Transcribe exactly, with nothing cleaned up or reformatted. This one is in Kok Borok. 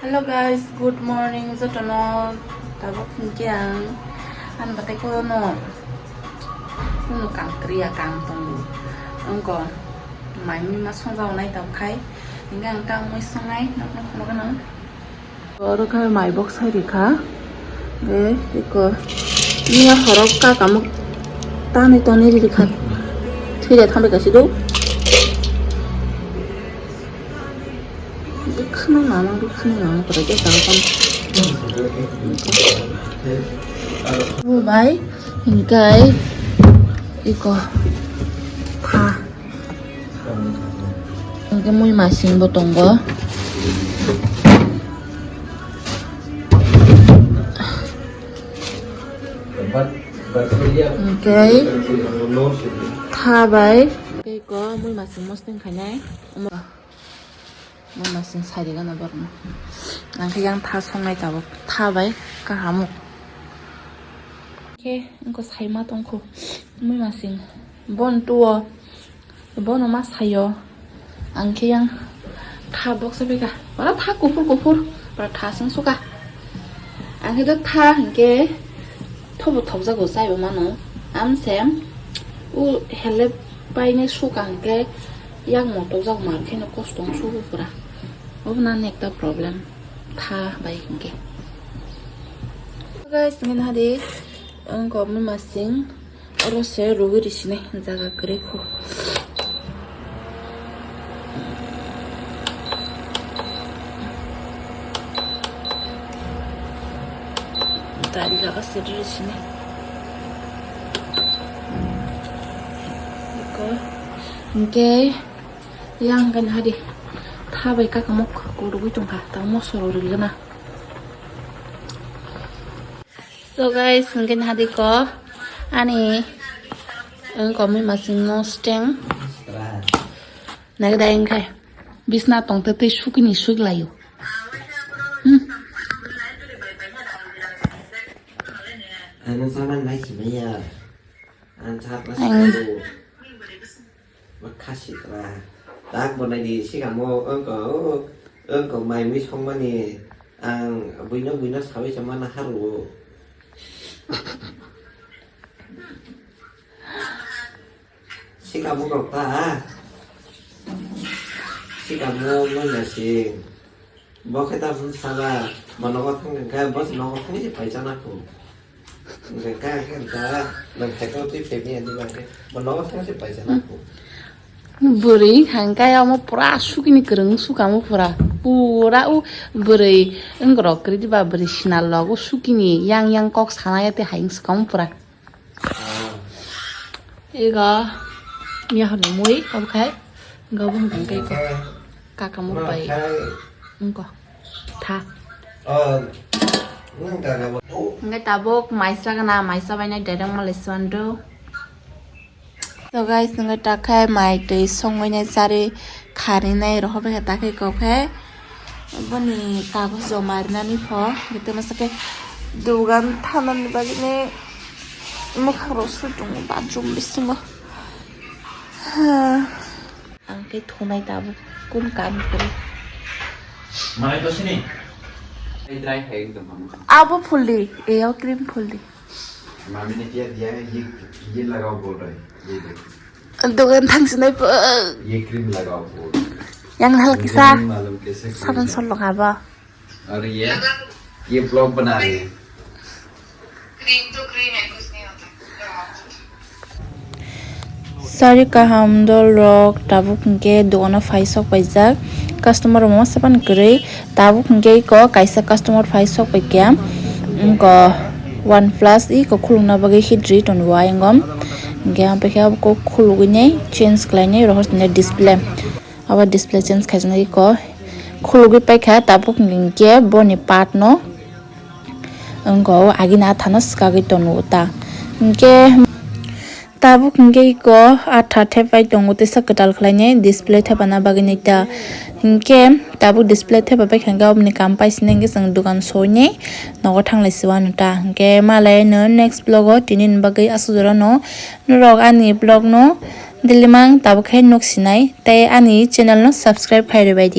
Hello guys, good morning jotono. Tabuk hinkhe ang ani batai kono kuno kang kriya kang tongo. Wngkha mai mui ma songjak nai tabuk khai. Hinkhe ang tang mui songnai nokno khulugwi nang. Oro khe mai bok sai rikha. E eko miya horok kakamuk tanwi tonwi rikha. Thwida thambai kaisa do. Bwkhano nana, bwkhano nana, kwrwikhe tang tang. Bo bai, hinkhe iko pha. Hinkhe mui masing bo tongo. Hinkhe tha bai. Hinkhe iko mui masing mosting khainai. Mui masing sari gana borno. Ang khe yang tha songnai tabuk. Tha bai kaham. Khe engko saima tongkho. Mui masing bon tuo. Bono ma sayo. Ang khe yang tha boksa beka. Bara tha kuphur kuphur. Bara tha sung suka. Ang khe do tha hingke thobo thokjago chaibo mano. Amsem u helep paine suka hingke yang motokjak mar kheno kosto wng sugo pura. Obo nani ekta problem. Tha bai hingke. Guys, nini hadi ang kok mui masing. Oro se rugwi risinai jaga kwrwi kho. Dari jaga se risinai. Iko. Hingke yang kan hari thabai kakamok kurugwi tongkha. Tang mosoro rigana. So guys, hingke nahadi ko ani wngko mui masing mosteng. Nagda engkai bisna tongte tei sukini suklayo. Hmm. Ano saman mai simaya. Ang chat na Ang- sikayo. Makha sitra. Tak bo nai di sikamo wngko, wngko mai mui songmani ang buino buino sawi se mana haru. Sikamo rok ta. Sikamo mana sing. Bo khe ta phun sala, bo nogo thang khe, bo nogo thang se paisa na kho. Hwnkhe kha khe ta, nang khaito twi phaimani bagwi, bo nogo thang se paisa na kho. Bwrwi hwnkhe omo pura sukini kwrwng sukamo pura. Pura o bwrwi wngorok kwrwi diba bwrwi sinal logo sukini yang yang kok sana ya tei hayung swkamo pura. Ego miya hwnwi mui obo khai, ego bo hwnwi tei ko kaka muk bai wngko tha. Hwnkhe tabuk maisa gana, maisa bainai direct malai swandu. So guys, hwnkhe ta khai mai twi songwi nai charwi kharinai rohor bai kha ta khai kok khe. Boni kagoz joma rinani pho, hwnkhe masa khe dogan thanani bagwi ni mwkhang rok sui tongo bathroom bisingo. Ang khe thunai tabuk kun kam kwrwi. Manai to sini. Ai dry hai ekdom. Abo phuldi, eyo cream phuldi. Mami ne kya diya hai, ye, ye lagao bol raha hai, ye dekho. Dogan thangsinai pho. Ye cream lagao bol raha hai. Yang hal kisa. Mujhe nahi malum kaise cream hai. Saban sol logabo. Aur ye, ye vlog bana rahi hai. Cream to cream hai, kuch nahi hota. Sari kaham dol rok tabuk hwnkhe dogano phai sok paijak, customer rok masa phano kwrwi. Tabuk hwnkhe iko kaisa customer phai sok paikha, iko one plus iko khulukna bagwi hidri tonwi ayang o. Hwnkhe ang paikha abo kok khulugwi nai change khlainai rohor tini display. Abo display change khaijaknai iko khulugwi paikha tabuk hwnkhe boni part no wngkha o agini athano swkagwi tongo ta. Hwnkhe tabuk hwnkhe iko atha thepai tongo teisa kwtal khlainai display thepana bagwi nai ta. Hwnkhe tabuk display thepa paikha hwnkhe oboni kam paisini hwnkhe chwng dogan soinai nogo thanglai si uanw ta. Hwnkhe malai no next vlog o tinini bagwi aswk jorano norok ani vlog no daily mang tabuk khe nuk sinai tei ani channel no subscribe khai rwbaidi.